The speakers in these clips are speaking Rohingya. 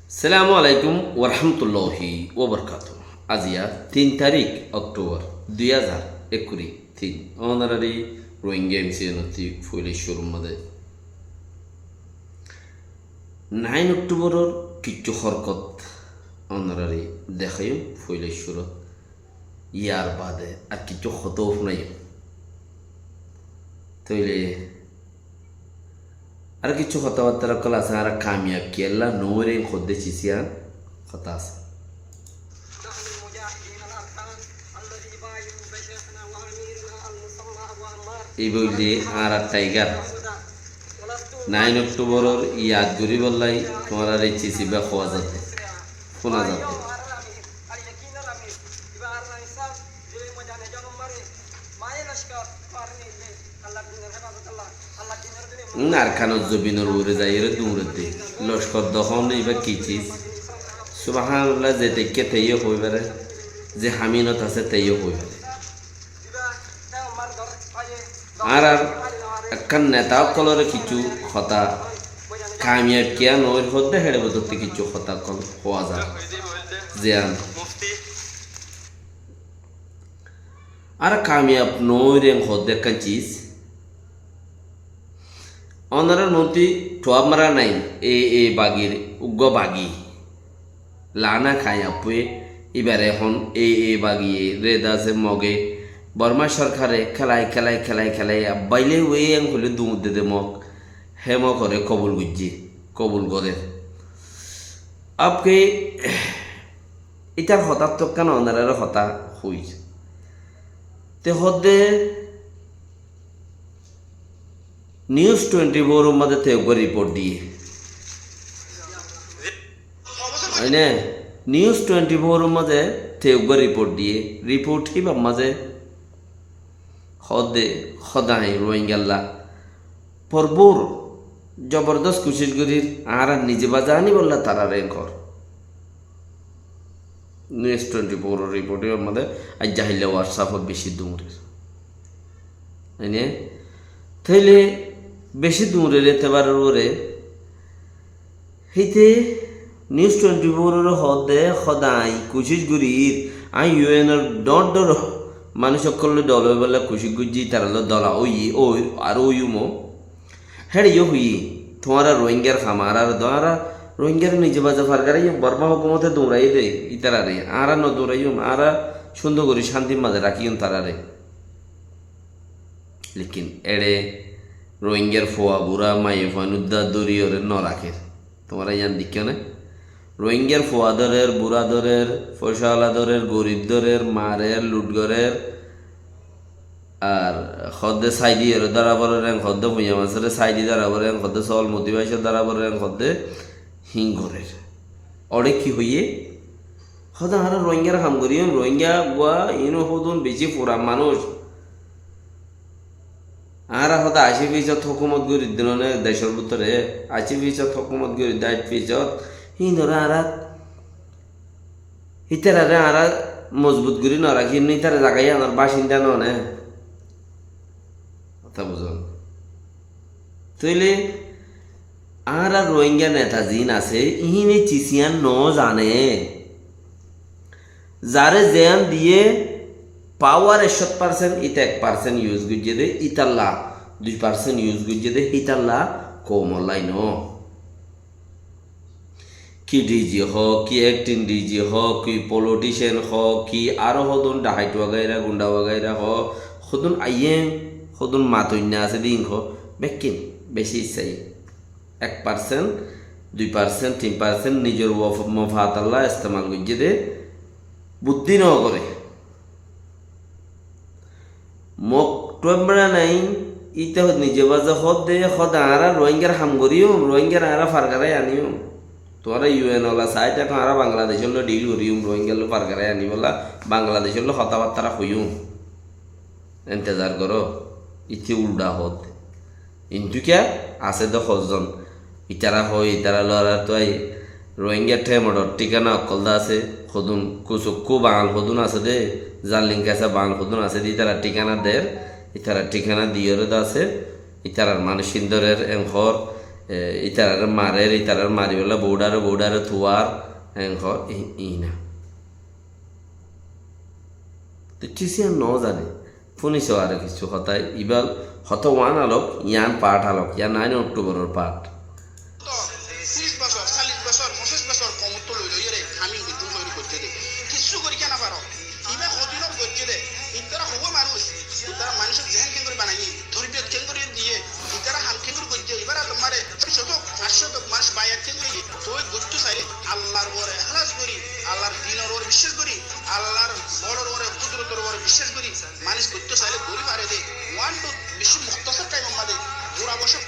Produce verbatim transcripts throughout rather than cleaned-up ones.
Assalamu alaikum warahmatulláhi wabarakátuhu. Aziya tin tarík Oktobor dui házar ekkuri tin. Ónorari Rohingya M C N ottú foila cúrur mazé nain Oktoboror kiccú horkot ónorari deháiyum foila cúrut. Yar bade ar kiccú hotá fúnaiyum. Tóile ar kiccú hotábattára ókkol asé, añára kamiyab kiyólla no óiyi hoddé cis yián hotá asé. Íba óilde añárar taigar. Nain Oktoboror yad goríbolla tuáñrare cis íba hoó zadde, fúna zadde. Arkanor zobinor uore zaiyóre duñredde. Lockor de hoón íba ki cis? Subhanallah, ze teikké teiyo hoi fare, ze haminot asé teiyo hoi fare. Añárar ekkán neta ókkolore kiccú hotá kamiyab kiyá no óir hoddé héçe bodotte kiccú hotá ókkol hoó za. Ziyán añára kamiyab no óir hoddé ekkán cis. Ónorar noti thuab mara nai, e, e bagir, uggúa bagi. Lana kai appúe, ibare ehón e, e bagiye, red asé Moge, Borma sorkare kélai, kélai, kélai, kélai, abbaile ói en hoile duñr dede Mog, hé Mogore kobul goijje, kobul gorer. Abke, itar hotáttu ekkán ónorare hotá hoir. Te hoddé News twenty four or mazé te uggúa report diye. Aine, News twenty four or mazé te uggúa report diye. Report híbar mazé hoddé, hodáñi Rohingyalla forbur zobordos kucíc gorir, añára nize baza aníbolla tarare en hor. News twenty four or report or mazé aijja hailla WhatsApp ot beci duñrer. Aine, tóile beci duñrer etebaror uore, híte News twenty four ore hoódde, hodáñi kucíc gorír, aññí U N or dhoóñr dhoóñr manúic ókkol loi dol óibolla kucíc goijjí, ítarar loi dola óiyi, ói, ar óiyum ó. Héçe yó hoiyí, tuáñra Rohingyar ham, añára do, añára Rohingyare nize baze fargaraiyum, Borma hókumote duñraiyé dé ítarare, añára no duñraiyum, añára cúndor gorí cántir maze rakíyum tarare. Lekin éçe Rohingyar fua gura maiyafuain uddá dóri ore no rakér. Tuáñra yián deikkó né? Rohingyar fua dórer, bura dórer, foicáwala dórer, gorib dórer, marer, lut gorer, ar hoddé saidi ore dóra forer, en hoddé fuñya masore saidi dóra forer, en hoddé sóol moti baice dóra forer, en hoddé hín gorer. Óre ki hoiyé? Hoddé añára Rohingyar ham goríyum, Rohingya gua, ino hodún beci furan manúic. Añára hoda ací fisót hókumot gorí dilóne decór bútore, ací fisót hókumot gorí dé, ací fisót híinore añára, ítarare añára mozbut gorí no rakíyum né, ítara zaga yíanor bácinda no né. Hotá buzón. Tóile añára Rohingya neta ziín asé, iíne cis yián no zane. Zare ziyán diyé, pawar ekcót parsent, íte ek parsent yus goijjé dé, ítalla dui parsent yus goijjé dé, hítalla koumolla no. Ki D G hoó, ki acting D G hoó, ki politician hoó, ki aró hodún dhahait wagaira, gunda wagaira hoó, hodún aiyé, hodún matoinna asé dé ín hoó, bekkín, beci issai. Ek parsent, dui parsent, tin parsent nizor wof-, mofadalla estemal goijjé dé, buddí no goré. Mok tuáñra nai, íte hod nize baze hoddé, hoddé añára Rohingyar ham goríyum, Rohingyar añára fargarai aníyum. Tuáñra U N ola saái táko, añára Bangladecór loi dhil goríyum, Rohingyar loi fargarai aníbolla, Bangladecór loi hotábattára hoiyum. Entezar goró, íte ulda hoddé. Intú kiyá asé dé hozzon. Ítara hoó, ítara loi añára tuáñi Rohingya thémodor thíkana ókkol dé asé, hodún kusukkú Bangal hodún asé dé, Zalling Kesa Bangal hodún asé dé, ítara thíkana der, ítara thíkana diyóre dé asé, ítarar manúic ín dórer, en hoór, E, ítararé marer, ítararé maribólla bouçare, bouçare tuar, en hoó, i-, iína. Te kissú yián no zane. Fúniso aró kissú hotá, ibá hotá uán alok, yián part alok, yián nine October or part. Tiríc bosór, callic bosór, foñcic bosór koumottú loi loiyóre hamil bidrúm hoiyóre goijjé dé. Kissú gorí kiyá no faro. Ibá hodinor goijjé dé. Ítara hobó manúic, ítara manúicor zehen keéngori banaiyé, torbiyot keéngori diyé, ítara ham keéngori goijjé, ibár adommare sót, fañs sót manúic bayat keéngori diyé. Toi goittó sailé Allar uore ehlas gorí, Allar dinor uore biccác gorí, Allar bolor uore, kudurotor uore biccác gorí, manúic goittó sailé gorí fare dé. Uán to beci muhtasar thaimor mazé, gura bosór,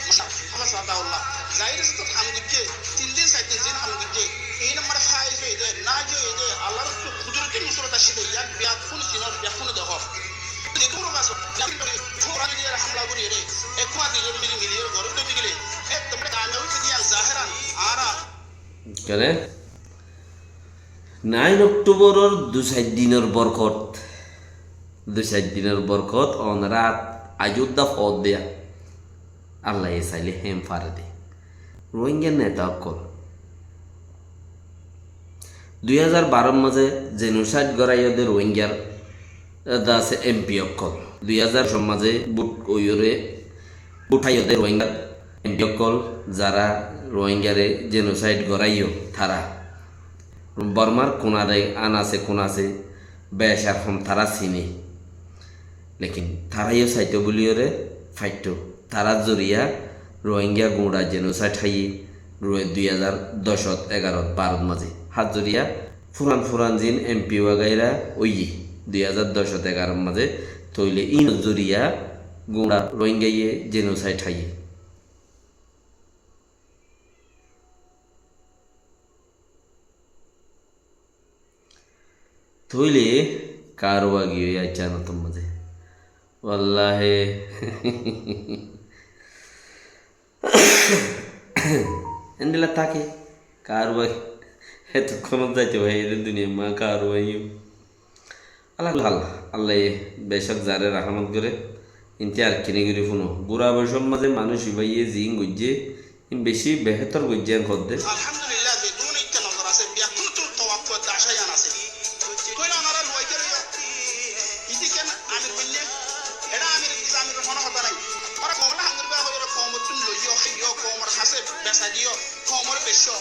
Abbas Ataullah. Zair asé to ham goijjé, tin din sair din zin ham goijjé. Ei nombore faiz óiye dé, naji óiye dé, Allar to kuduroti nusrot aiccé dé, yián beggún sinor, beggúne dekór. Ze duro asó, zin gorí, Kuran diyóre hamla gorí ere, ek kuwa diyóre mili, mili ere gorot dóri gilé, ek nombore kamiyabi diyan zaheran, ara. Kene? Nine October or dui sair dinor borkot, dui sair dinor borkot, onorá aijjó daf ódde. Allaye sailé hén fare dé. Rohingya neta ókkol. Dui házar baror mazé genocide goráiyo dé Rohingyar, e, dase M P ókkol. Dui házar doc or mazé bút óiyore, bút háiyo dé Rohingyar M P ókkol, zará Rohingyare genocide goráiyo tará. Bormar kunare anase kunase becar hom tará sine. Lekin tará yó saito buliyore faitto. Tarár zoriya Rohingya guñça genocide háiye, ro-, dui házar doc ot, egarot, barot mazé. Hár zoriya furan furan zin M P wagaira óiye, dui házar doc ot, egarot mazé. Tóile inor zoriya guñça Rohingyaye genocide háiye. Tóile karuwa giyói aiccá notor mazé. Wallahi. Endilla táke. Karuwa. Hétokkónot zaito bái, ere duniyar mazé karuwa yó. Ala kulli hal, Allaye becók zaré rahámot goré, inte ar kene gorí fúno. Gura bosór mazé manúic ibáye ziín goijjé, ín beci behétor goijjé en hoódde. Alhamdulillah, ze dún itta nozor asé, beggúnottú towakku edde acá yián asé. Tóile onora luwai giyóre, íte ken amir hoinné, eçé amir, amir honó hotá nái. Onora koumor ham goríba hoiyóre, koumottún loiyó, háiyo, koumor hañsé besa diyó, koumor beccó.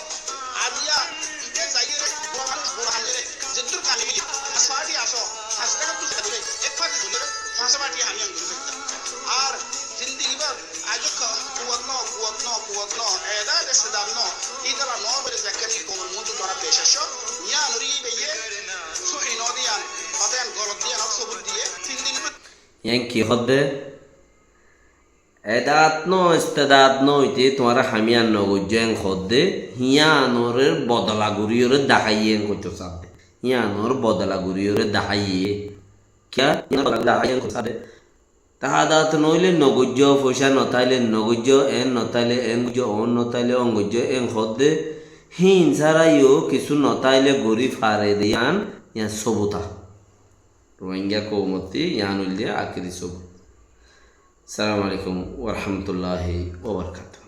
Aijja íte zaiyóre, bura manúic, bura ham goijjé, zeddúr kami goijjé, fañs fañti asó, fañs fañti asó, ek fañti goijjé, fañs fañti ham yián goijjé. Ar zindigi bór Aijjó kuwat no, kuwat no, kuwat no, edat estedad no. Ítara no bole zekkán koumor muúntu tuáñra pec aiccó, yián ori beiye, sóhi no diyan, hotá yián golot diyan, hotá sobut diye, tin din. Yián ki hoódde? Edat no, estedad no óite tuáñra ham yián no goijjó en hoódde, yiánoré bodola goríyoré daháiye en hoitó saádde. Yiánor bodola goríyoré daháiye. Kiyá? Yiánor bodola goríyoré daháiye en hoitó saádde. Tahadat noóile nogoijjó, foicá notáile nogoijjó, eén notáile eén goijjó, oón notáile oón goijjó, eén hoódde híin sára yó kissú notáile gorí fare de yián, yián sóbut. Rohingya koumottí yián óilde akéri sóbut. Assalamu alaikum warahmatulláhi wabarakátuhu.